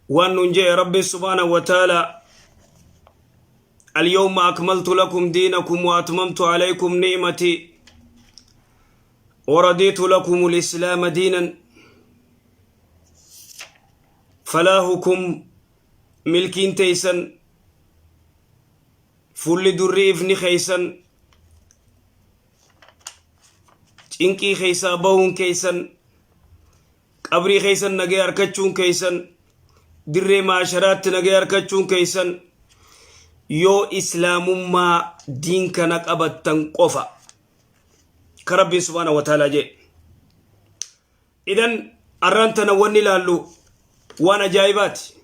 Waan nuun je'e Rabbiin subhaanahu wa ta'ala: اليوم أكملت لكم دينكم وأتممت عليكم نعمتي ورضيت لكم الإسلام دينا. فلاهكم milkiin teeysan, fuulli durri ifni keeysan, cinqii keeysaa bahuun keeysan, qabrii keeysan nagee harkachuun keeysan, dirree maasharaatti nagee harkachuun keeysan yoo islaamummaa diin kana qabattan qofa, ka Rabbiin subhaanahu wa ta'aalaa jee. Idan arraan tana wanni ilaallu waan ajaa'ibaati.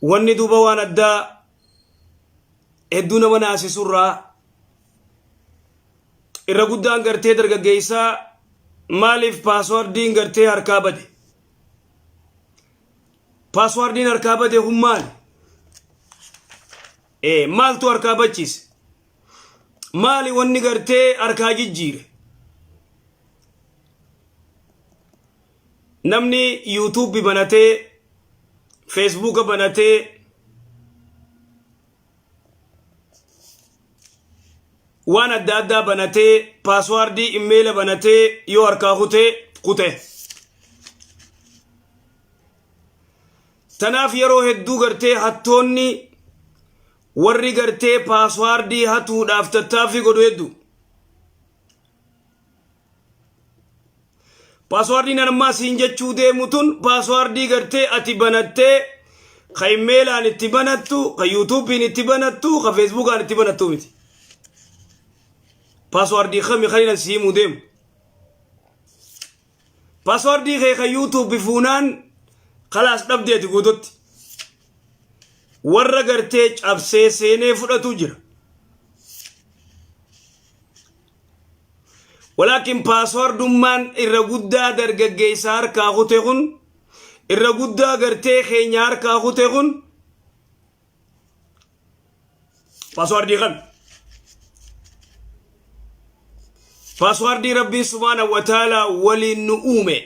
Wanni duuba waan addaa hedduu nama naasisurraa irra guddaan gartee dargaggeessaa maaliif paaswardiin gartee harkaa bade? Paaswardiin harkaa bade kun maali? Ee, maaltu harkaa bachiise? Maali wanni gartee harkaa jijjiire? Namni yuutuubi banatee, feesbuuka banatee, waan adda addaa banatee, paaswaardii immeela banatee yoo harkaa kutee kute. Tanaaf yeroo hedduu gartee hattoonni warri gartee paaswaardii hatuudhaaf tattaaffii godhu hedduu. Paaswaardiin ammaa siin jechuu deemu tun paaswaardii gartee ati banattee, ka immeelaan itti banattu, ka yuutuubiin itti banattu, ka feesbuukaan itti banattu miti. Paaswaardii kami kan inni si himuu deemu? Paaswaardii kee kan yuutuubi fuunaan kalaas dhabdee ati guututti. Warra gartee cabsee seenee fudhatu jira. Walaakin paaswaardummaan irra guddaa dargaggeessa harkaa kute kun, irra guddaa gartee keenya harkaa kute kun, paaswaardii kami? Paaswaardii Rabbiin subhaanahu wa ta'ala waliin nu uume.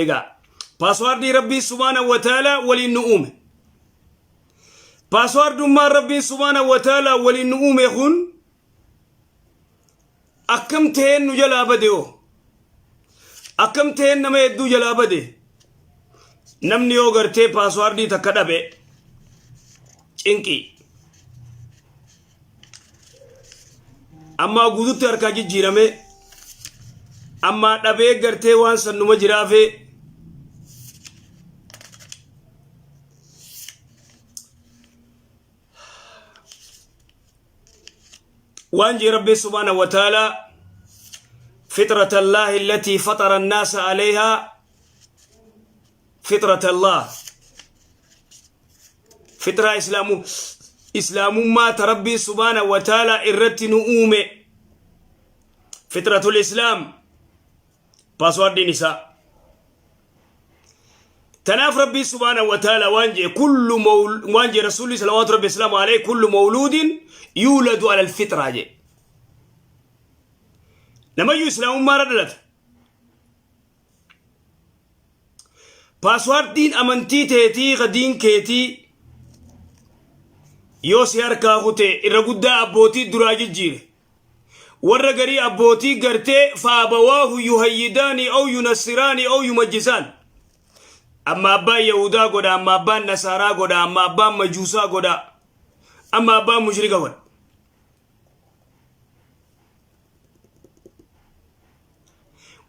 Egaa paaswaardii Rabbiin subhaanahu wa ta'ala waliin nu uume. Paaswaardummaan Rabbiin subhaanahu wa ta'ala waliin nu uume kun akkam ta'een nu jalaa bade hoo? Akkam ta'een nama hedduu jalaa bade? Namni yoo gartee paaswaardii takka dhabe cinqii. Ammaa guututti harkaa jijjiirame, ammaa dhabee gartee waan san numa jiraafee. Waan jee Rabbiin subhaanahu wa ta'aalaa: فطرة الله التي فطر الناس عليها. فطرة الله, fixraa islaamu, islaamummaa ta Rabbiin subhaanahu wa ta'aalaa irratti nu uume, فطرة الإسلام paaswaardiin isaa. Tanaaf Rabbiin subhaanahu wa ta'aalaa waan jee كل مول waan jee Rasuulli صلوات ربي وسلامه عليه: كل مولود يولد على الفطرة jee. Namayyuu islaamummaa irra dhalata. Paaswaardiin amantii teetii ka diin keetii yoo si harkaa kute, irra guddaa abbootii duraa jijjiire. Warra garii abbootii gartee فأبواه يهودانه أو ينصرانه أو يمجسانه. Amma abbaan yahudaa godha, amma abbaan nasaaraa godha, amma abbaan majuusaa godha, amma abbaan mushrika godha.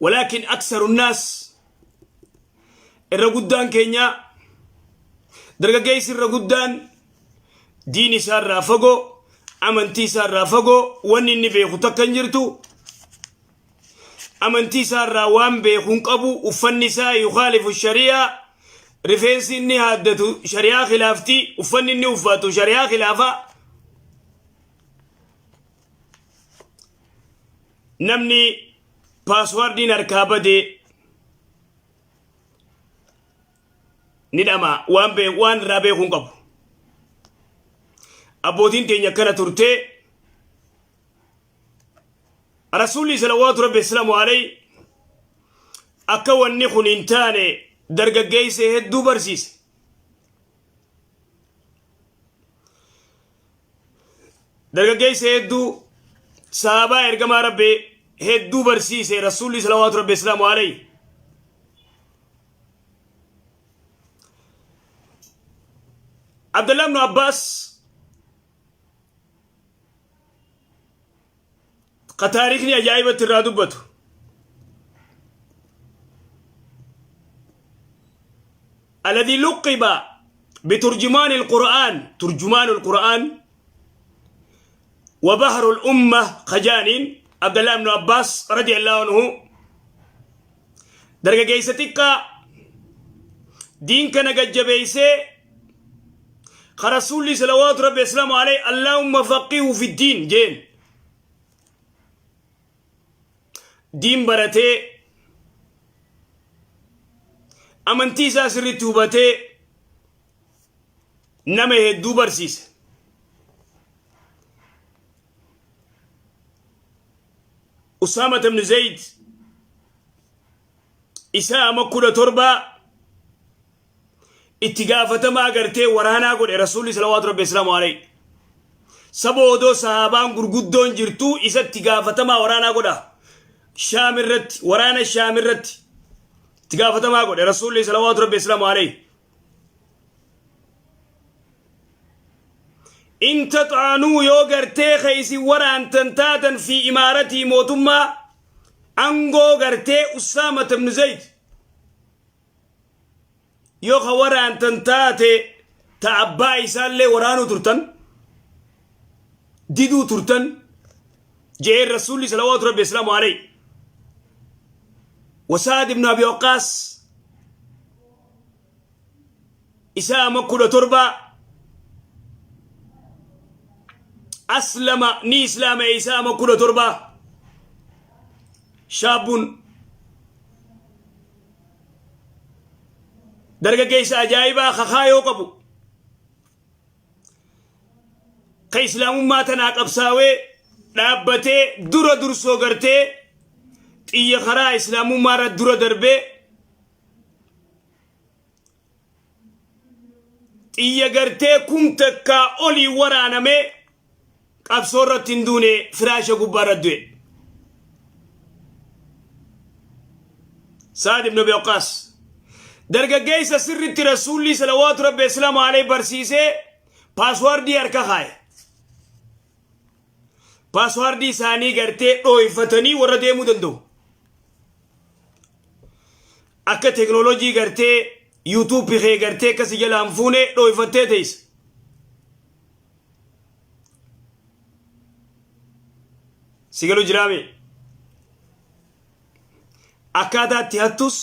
ولكن أكثر الناس, irra guddaan keenya, dargaggeessi irra guddaan diin isaa irraa fagoo, amantii isaa irraa fagoo. Wanni inni beeku takka hin jirtu. Amantii isaa irraa waan beeku hin qabu. Uffanni isaa يخالف الشريعة, rifeensi inni haaddatu shari'aa khilaafti, uffanni inni uffatu shari'aa khilaafa. Namni paaswaardiin harkaa badee ni dhama, waan beeku, waan irraa beeku hin qabu. Abbootiin teenya akkana turtee Rasuulli salawaatu rabbi islaamu alayhi akka wanni kun hin taane dargaggeessa hedduu barsiise. Dargaggeessa hedduu sahaabaa ergamaa rabbi hedduu barsiise Rasuulli salawaatu rabbi islaamu alayhi. Abdullah ibn Abbas ka taariikni ajaa'ibatti irraa dubbatu. الذي لقب بترجمان القرآن ترجمان القرآن وبحر الأمة خجانين عبد الله بن عباس رضي الله عنه Dargageessa xiqqaa diin kana gajjabeessee ka rasuulli salawaatu rabbi islaamu alayhi allaahumma faqihu fi diin jeen diin baratee amantii isaa sirriitti hubatee nama hedduu barsiise. Usaamata ibn Zayd isaa ama 17 itti gaafatamaa gartee waraanaa godhe rasuulli salawaatu rabbi islaamu alayhi. Saba odoo sahaabaan gurguddoon jirtuu isa itti gaafatamaa waraanaa godha. Shaam irratti waraana Shaam irratti itti gaafatamaa godhe rasuulli salawaatu rabbi islaamu alayhi. In taxaanuu yoo gartee ka isin waraantan taatan fi imaaratii mootummaa angoo gartee Ussaamata ibnu Zayd yoo ka waraantan taate ta abbaa isaallee waraanuu turtan diduu turtan je'een rasuulli salawaatu rabbi islaamu alayhi wasaad ibnu abi waqqaas isaa ama 17 aslama ni islaama isaa ama 17 shaabun dargaggeessa ajaa'ibaa kakaayoo qabu ka islaamummaa tanaa qabsaawee dhaabbatee dura dursoo gartee xiyya karaa islaamummaa irra dura darbee xiyya gartee kum takkaa olii waraanamee qabsoo irratti hin duune firaasha gubbaa irratti du'e. Saad ibn Abi Waqqaas dargaggeessa sirritti rasuulli salawaatu rabbi islaamu alayhi barsiisee paaswaardii harka kaaye. Paaswaardii isaanii gartee dhooyfatanii warra deemuu danda'u. Akka teknoolojii gartee yuutuubii kee gartee akkasi jalaan fuune dhooyfattee teessa. Si galu jiraame akkaataa itti hattus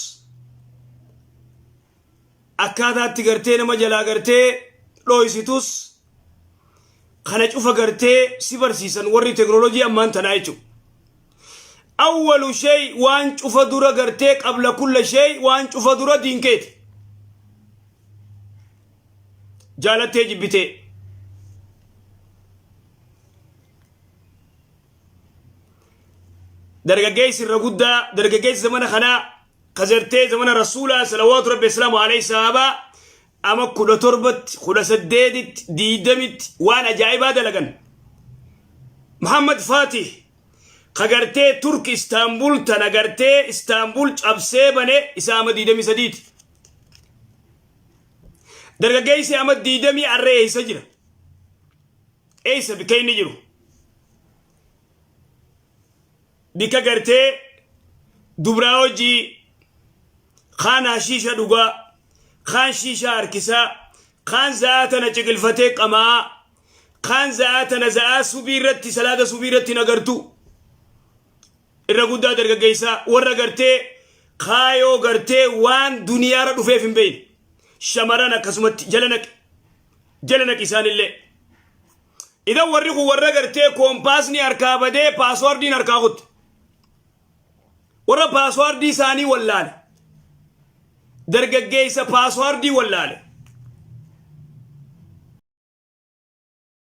akkaataa itti gartee nama jalaa gartee dhooysitus kana cufa gartee si barsiisan warri teknoolojii ammaan tanaa jechuudha. Awwalu shay waan cufa dura gartee qabla kulla shay waan cufa dura diin keeti. Jaalattee jibbitee. Dargaggeessi irra guddaa dargaggeessi zamana kanaa kazartee zamana rasuulaa salawaatu rabbi islaamu alayhi sahaabaa ama 17tti 18tti 20tti waan ajaa'ibaa dalagan. Muhammad Fatih ka gartee Turk Istaanbul tana gartee Istaanbul cabsee bane isa ama 23ti. Dargaggeessi ama 20 arree eessa jira? Eessa bikka inni jiru? Bikka gartee dubraa hojii kaan hashiisha dhugaa kaan shiishaa harkisaa kaan za'aa tana ciqilfatee qama'aa kaan za'aa tana za'aa subii irratti salaata subii irratti hin agartu irra guddaa dargaggeessaa warra gartee kaayoo gartee waan duniyaarra dhufeef hin beekne shamaran akkasumatti jala naqi jala naqi isaanillee idan warri kun warra gartee koompaasni harkaa badee paaswaardiin harkaa kutte warra paaswaardii isaanii wallaale dargaggeessa paaswaardii wallaale.